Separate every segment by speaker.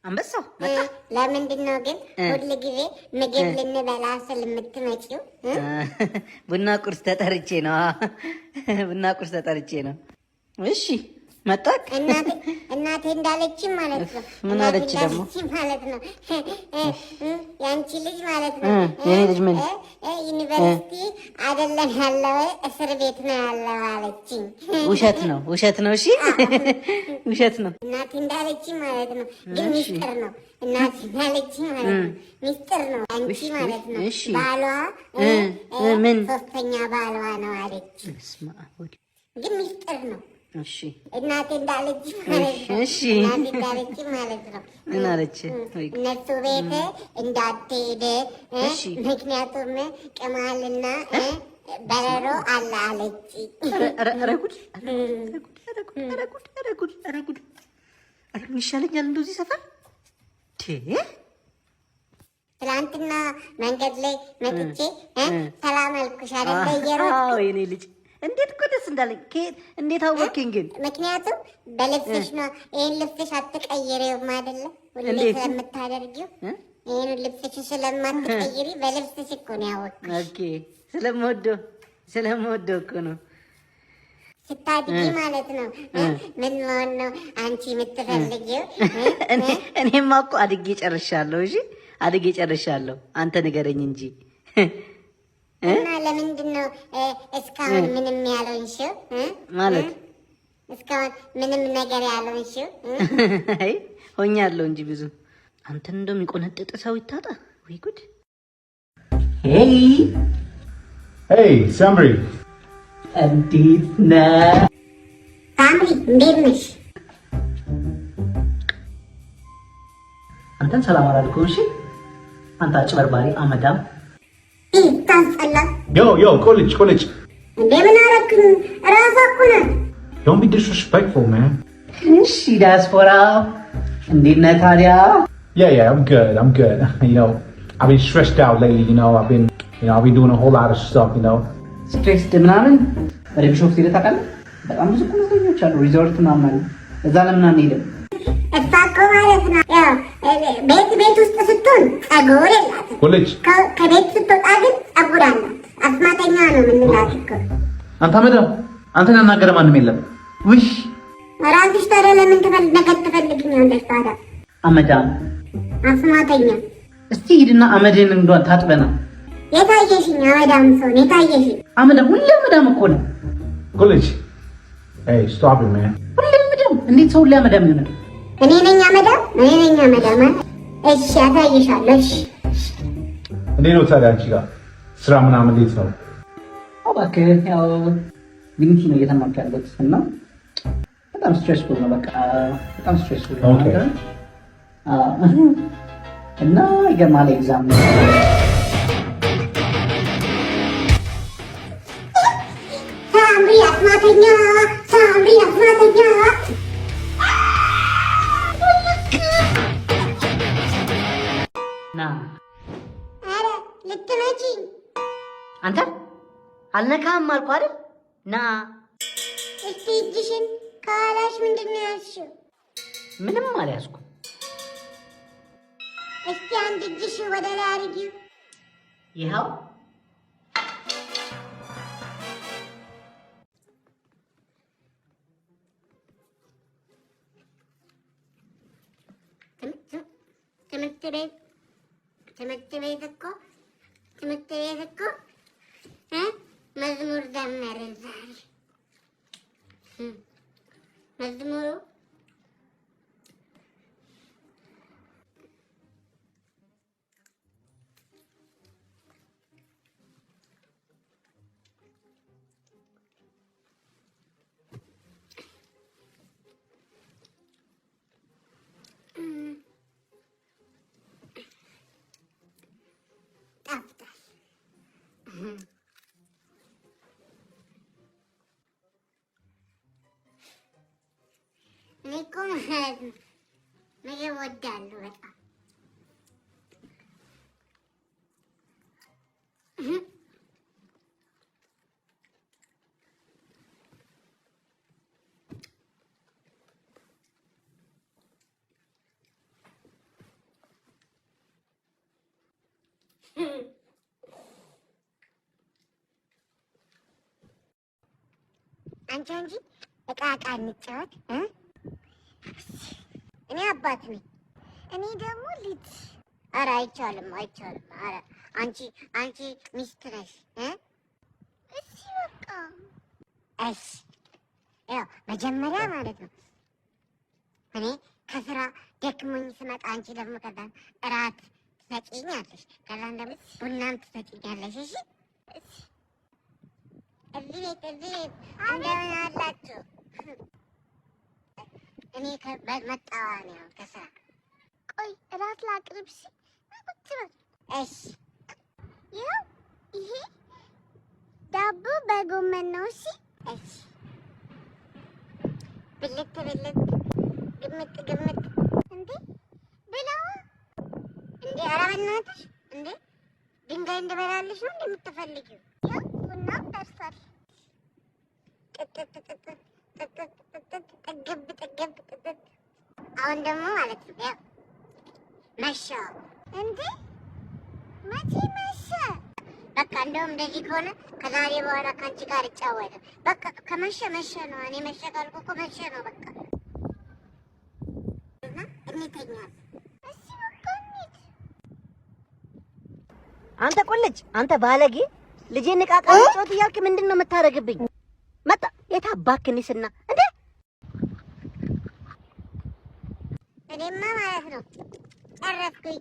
Speaker 1: አንበሳው መጣ።
Speaker 2: ለምንድን ነው ግን ሁል ጊዜ ምግብ ልንበላ ስል የምትመጪው?
Speaker 1: ቡና ቁርስ ተጠርቼ ነው። ቡና ቁርስ ተጠርቼ ነው። እሺ መጣክ።
Speaker 2: እናቴ እንዳለች ማለት ነው።
Speaker 1: ምን አለች ደግሞ?
Speaker 2: ማለት ነው የአንቺ ልጅ ማለት ነው።
Speaker 1: የኔ ልጅ ምን?
Speaker 2: ዩኒቨርሲቲ አይደለም ያለው፣ እስር ቤት ነው ያለው አለችኝ።
Speaker 1: ውሸት ነው፣ ውሸት ነው። እሺ ውሸት ነው።
Speaker 2: እናቴ እንዳለች ማለት ነው፣ ግን ሚስጥር ነው። እናቴ እንዳለች ማለት ነው፣ ሚስጥር ነው። አንቺ ማለት ነው ባሏ
Speaker 1: ምን
Speaker 2: ሶስተኛ ባሏ ነው አለች፣ ግን ሚስጥር ነው።
Speaker 1: እሺ
Speaker 2: እናቴ እንዳለች ማለት ነው።
Speaker 1: እሺ
Speaker 2: እናቴ እንዳለች ማለት ነው።
Speaker 1: ምን አለች?
Speaker 2: እነሱ ቤት እንዳትሄድ፣ ምክንያቱም ቅማልና በረሮ አለ አለች።
Speaker 1: ኧረ ጉድ! ኧረ ጉድ! ኧረ ጉድ! ኧረ ጉድ! ኧረ ጉድ! ኧረ ምን ይሻለኛል እንደዚህ ሰፈር።
Speaker 2: ትላንትና መንገድ ላይ መጥቼ ሰላም አልኩሽ አይደለ? እየሮጥኩ
Speaker 1: የኔ ልጅ እንዴት እኮ ደስ እንዳለኝ! እንዴት አወቅኝ ግን?
Speaker 2: ምክንያቱም በልብስሽ ነው። ይሄን ልብስሽ አትቀይሪውም አይደለ? ሁሌ ስለምታደርጊው ይሄን ልብስሽ ስለማትቀይሪ በልብስሽ እኮ ነው ያወቅኩሽ።
Speaker 1: Okay፣ ስለምወደው እኮ ነው።
Speaker 2: ስታድጊ ማለት ነው ምን መሆን ነው አንቺ የምትፈልጊው?
Speaker 1: እኔማ እኮ አድጌ ጨርሻለሁ። እሺ አድጌ ጨርሻለሁ። አንተ ንገረኝ እንጂ።
Speaker 2: እና ለምንድን ነው እስካሁን ምንም ያልሆንሽው?
Speaker 1: ማለት
Speaker 2: እስካሁን ምንም ነገር ያልሆንሽው?
Speaker 1: አይ ሆኛለሁ እንጂ ብዙ። አንተን እንደው የሚቆነጥጥ ሰው ይታጣ ወይ ጉድ! Hey.
Speaker 3: Hey ሳምሪ።
Speaker 1: እንዴት ነህ?
Speaker 2: ሳምሪ እንዴት ነሽ?
Speaker 1: አንተን ሰላም አላልኩም። እሺ አንተ አጭበርባሪ አመዳም።
Speaker 2: ታስጠላ።
Speaker 3: Yo yo፣ ኮሌጅ ኮሌጅ።
Speaker 2: እንዴ ምን አደረግኝ? እራሷ እኮ ናት።
Speaker 3: Don't be disrespectful, man.
Speaker 1: እሺ ዲያስፖራ እንዴት ነህ ታዲያ?
Speaker 3: Yeah, I'm good. I'm good. I've been stressed out lately. I've been doing a whole lot of stuff.
Speaker 1: Stressed ምናምን ወደ ቢሾፍቱ ሄደህ ታውቃለህ? በጣም ብዙ እኮ መዝናኛዎች አሉ፣ ሪዞርት ምናምን አለ። እዛ ለምን አንሄድም?
Speaker 2: እሷ እኮ ማለት ነው ያው ቤት ውስጥ ስትሆን ጸጉር የላትም።
Speaker 3: ኮሌጅ።
Speaker 2: ከቤት ስትወጣ ግን ጸጉር አላት። አስማተኛ ነው የምንላት እኮ።
Speaker 3: አንተ አመዳም፣ አንተን ያናገረ ማንም የለም። ውይ።
Speaker 2: ራስሽ ታዲያ ለምን ነገር ትፈልግኛለሽ ታዲያ?
Speaker 1: አመዳም።
Speaker 2: አስማተኛ።
Speaker 1: እስቲ ሂድና አመድን እንዷን ታጥበና።
Speaker 2: የታየሽኝ አመዳም ሰው የታየሽኝ።
Speaker 1: አመዳም፣ ሁሌ አመዳም እኮ ነው።
Speaker 3: ኮሌጅ፣ hey, stop it, man.
Speaker 1: ሁሌ አመዳም። እንዴት ሰው ሁሌ አመዳም ይሆናል?
Speaker 2: እኔ ነኝ አመዳም? እኔ ነኝ አመዳም? እሺ አሳይሻለሁ። እሺ።
Speaker 3: እንዴት ነው ታዲያ አንቺ ጋር ስራ ምናምን እንዴት ነው?
Speaker 1: እባክህ ያው ዩኒቲ ነው እየተማርኩ ያለሁት እና በጣም stressful ነው። በቃ በጣም stressful ነው እና ይገርምሃል exam ነው።
Speaker 2: ሳምሪ አስማተኛ፣ ሳምሪ አስማተኛ።
Speaker 1: ና።
Speaker 2: ኧረ ልትመጪኝ።
Speaker 1: አንተ አልነካህም አልኩህ አይደል? ና።
Speaker 2: እስቲ እጅሽን ከኋላሽ ምንድን ነው ያዝሽው?
Speaker 1: ምንም አልያዝኩም።
Speaker 2: እስቲ አንድ እጅሽን ወደ ላይ አድርጊው።
Speaker 1: ይኸው።
Speaker 2: ትምህርት ቤት እኮ መዝሙር ዘመርን ዛሬ። መዝሙሩ ጣፍጣል። እኔ እኮ ማለት ነው ምግብ እወዳለሁ በጣም። አንቺ አንቺ እቃ እቃ እንጫወት እ? እኔ አባት ነኝ። እኔ ደግሞ ልጅ። ኧረ አይቻልም፣ አይቻልም። ኧረ አንቺ አንቺ ሚስት ነሽ እ? እሺ በቃ እሺ። ያው መጀመሪያ ማለት ነው እኔ ከስራ ደክሞኝ ስመጣ አንቺ ደግሞ ከዛ እራት ትሰጪኛለሽ፣ ከዛም ደግሞ ቡናም ትሰጪኛለሽ። እሺ እዚህ ቤት እዚህ ቤት እንደምን አላችሁ? እኔ መጣዋ ነው ከስራ። ቆይ እራት ላቅርብ። እሺ ቁጭ በል። እሺ ይኸው ይሄ ዳቦ በጎመን ነው። እሺ እሺ። ብልት ብልት ግምጥ ግምጥ። እንዴ ብላዋ እንዴ! ኧረ በእናትሽ እንዴ! ድንጋይ እንድበላልሽ ነው እንዴ የምትፈልጊው? ያው ቡናም ደርሷል። ጥጥጥ ጥጥጥ ጥጥጥ ጥጥጥ ጥግብ ጥግብ ጥጥጥ። አሁን ደግሞ ማለት ነው ያው መሸ። እንዴ መቼ መሸ? በቃ እንደውም እንደዚህ ከሆነ ከዛሬ በኋላ ከአንቺ ጋር እጫወትም። በቃ ከመሸ መሸ ነው። እኔ መሸ ካልኩ እኮ መሸ ነው። በቃ እና እንተኛለን። እሺ በቃ እንሂድ።
Speaker 4: አንተ ቁልጭ፣ አንተ ባለጌ፣ ልጄን ንቃቃ ጮት እያልክ ምንድን ነው የምታደርግብኝ? መጣ የት አባክ ንስና እንዴ?
Speaker 2: እኔማ ማለት ነው ጨረስኩኝ።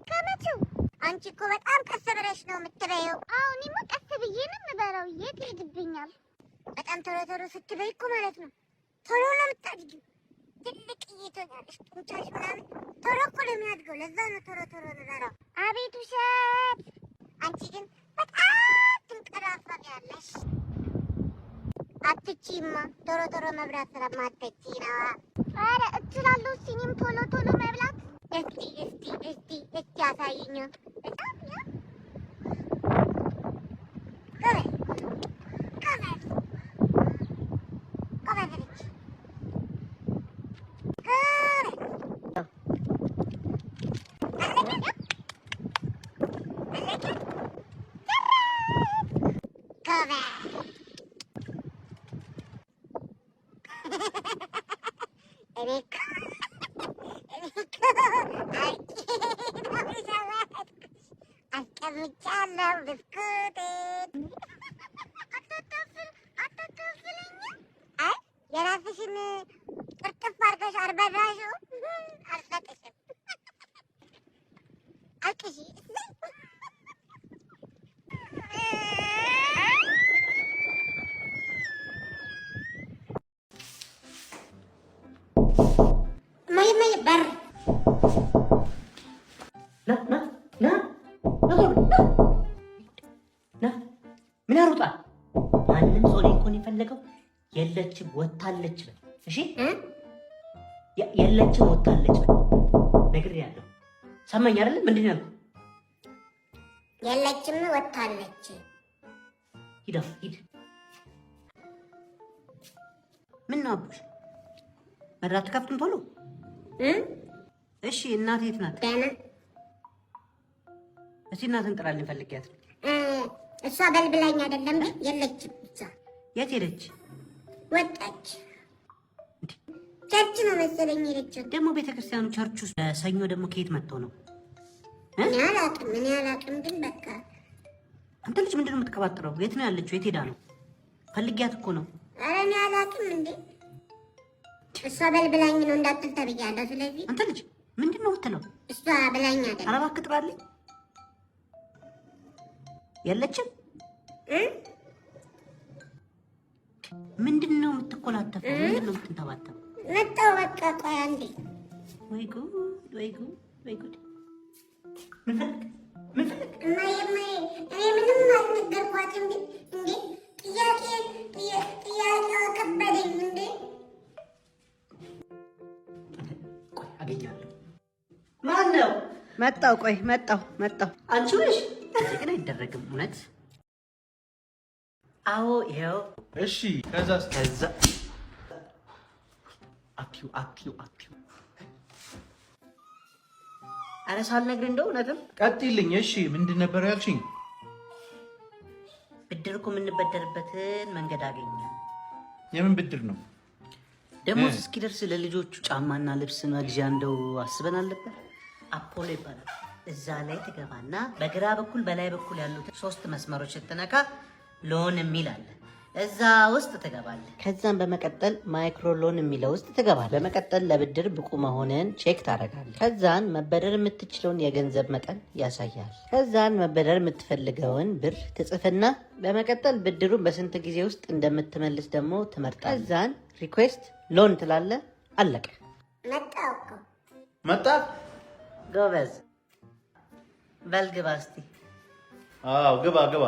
Speaker 2: ከመቼው? አንቺ እኮ በጣም ቀስ ብለሽ ነው የምትበይው። አዎ እኔማ ቀስ ብዬ ነው የምበላው። የት ይሄድብኛል? በጣም ቶሎ ቶሎ ስትበይ እኮ ማለት ነው ቶሎ ነው የምታድጊው። ትልቅ ትሆኛለሽ። ጡንቻሽ ምናምን ቶሎ እኮ ነው የሚያድገው። ለዛ ነው ቶሎ ቶሎ የምበላው። አቤት ውሸት! አንቺ ግን በጣም ትንቀራፈፊያለሽ። አትችይማ፣ ቶሎ ቶሎ መብላት ስለማትችይ ነዋ። ኧረ እችላለሁ። እስኪ እኔም ቶሎ ቶሎ መብላት። እስቲ እስቲ እስቲ እስቲ አሳይኝ። በጣም ያ ጎበዝ ጎበዝ ጎበዝ ልጅ ጎበዝ። አለቀ አለቀ። ጎበዝ። እኔ እኮ እኔ እኮ አርቄ ነው የሸወድኩሽ። አስቀምጫለሁ ብስኩቴን። አታካፍለኝም? አይ የራስሽን ቅርጥፍ አድርገሽ አርበዳሽው አልሰጥሽም። አልቅሺ። እማዬ እማዬ በር።
Speaker 1: ና ና ና ና ና ና። ምን ያሮጣል? ማንም ሰው እኔን እኮ ነው የፈለገው። የለችም ወታለች በል። እሺ የለችም ወታለች በል። ነግሬሃለሁ። ሰማኝ አይደለ? ምንድን ነው ያልኩህ?
Speaker 2: የለችም ወታለች።
Speaker 1: ሂድ አፍ ሂድ። ምን ነው አቡሽ በር አትከፍትም ቶሎ? እሺ እናቴ የት ናት?
Speaker 2: ደህና።
Speaker 1: እስኪ እናትን ጥራልኝ ፈልጊያት ነው።
Speaker 2: እሷ በልብላኝ አይደለም ግን የለችም። እሷ
Speaker 1: የት ሄደች?
Speaker 2: ወጣች። Church ነው መሰለኝ ሄደችው።
Speaker 1: ደግሞ ቤተክርስቲያኑ ቸርቹ ሰኞ ደግሞ ከየት መጥቶ ነው?
Speaker 2: እኔ አላውቅም፣ እኔ አላውቅም። ግን በቃ
Speaker 1: አንተ ልጅ ምንድን ነው የምትቀባጥረው? የት ነው ያለችው? የት ሄዳ ነው? ፈልጊያት እኮ ነው።
Speaker 2: ኧረ እኔ አላውቅም እንዴ እሷ በልብላኝ ነው እንዳትል ተብያለሁ። ስለዚህ
Speaker 1: አንተ ልጅ ምንድን ነው የምትለው?
Speaker 2: እሷ ብላኝ አይደለም።
Speaker 1: ኧረ እባክህ ጥራልኝ። የለችም። ምንድን ነው የምትኮላተፈው? ምንድን ነው የምትንተባተበው?
Speaker 2: መጣሁ በቃ ቆይ አንዴ።
Speaker 1: ወይ ጉድ፣ ወይ ጉድ፣ ወይ ጉድ! ምን ፈለግ? ምን ፈለግ?
Speaker 2: እማዬ እማዬ እኔ ምንም አልነገርኳትም። ግን እንዴ ጥያቄ ጥያቄዋ ከበደኝ እንዴ።
Speaker 1: ቆይ አገኛለሁ። ማን ነው?
Speaker 4: መጣሁ። ቆይ መጣሁ መጣሁ።
Speaker 1: አንቺ ነሽ? ግን አይደረግም እውነት። አዎ ይኸው።
Speaker 5: እሺ ከዛስ?
Speaker 1: ከዛ አትዩ አትዩ አትዩ። ኧረ ሳልነግርህ እንደው እውነትም
Speaker 5: ቀጥይልኝ። እሺ ምንድን ነበር ያልሽኝ?
Speaker 1: ብድር እኮ የምንበደርበትን መንገድ አገኘ።
Speaker 5: የምን ብድር ነው?
Speaker 1: ደሞዝ እስኪደርስ ለልጆቹ ጫማና ልብስ መግዣ እንደው አስበን አልነበር? አፖሎ ይባላል። እዛ ላይ ትገባና በግራ በኩል በላይ በኩል ያሉት ሶስት መስመሮች ስትነካ loan የሚል አለ። እዛ ውስጥ ትገባለህ። ከዛም በመቀጠል micro loan የሚለው ውስጥ ትገባለህ። በመቀጠል ለብድር ብቁ መሆንን check ታደርጋለህ። ከዛን መበደር የምትችለውን የገንዘብ መጠን ያሳያል። ከዛን መበደር የምትፈልገውን ብር ትጽፍና በመቀጠል ብድሩን በስንት ጊዜ ውስጥ እንደምትመልስ ደግሞ ትመርጣለህ። ከዛን request loan ትላለህ። አለቀ።
Speaker 2: መጣሁ እኮ።
Speaker 5: መጣ።
Speaker 1: ጎበዝ። በል ግባ እስቲ።
Speaker 5: አዎ፣ ግባ ግባ።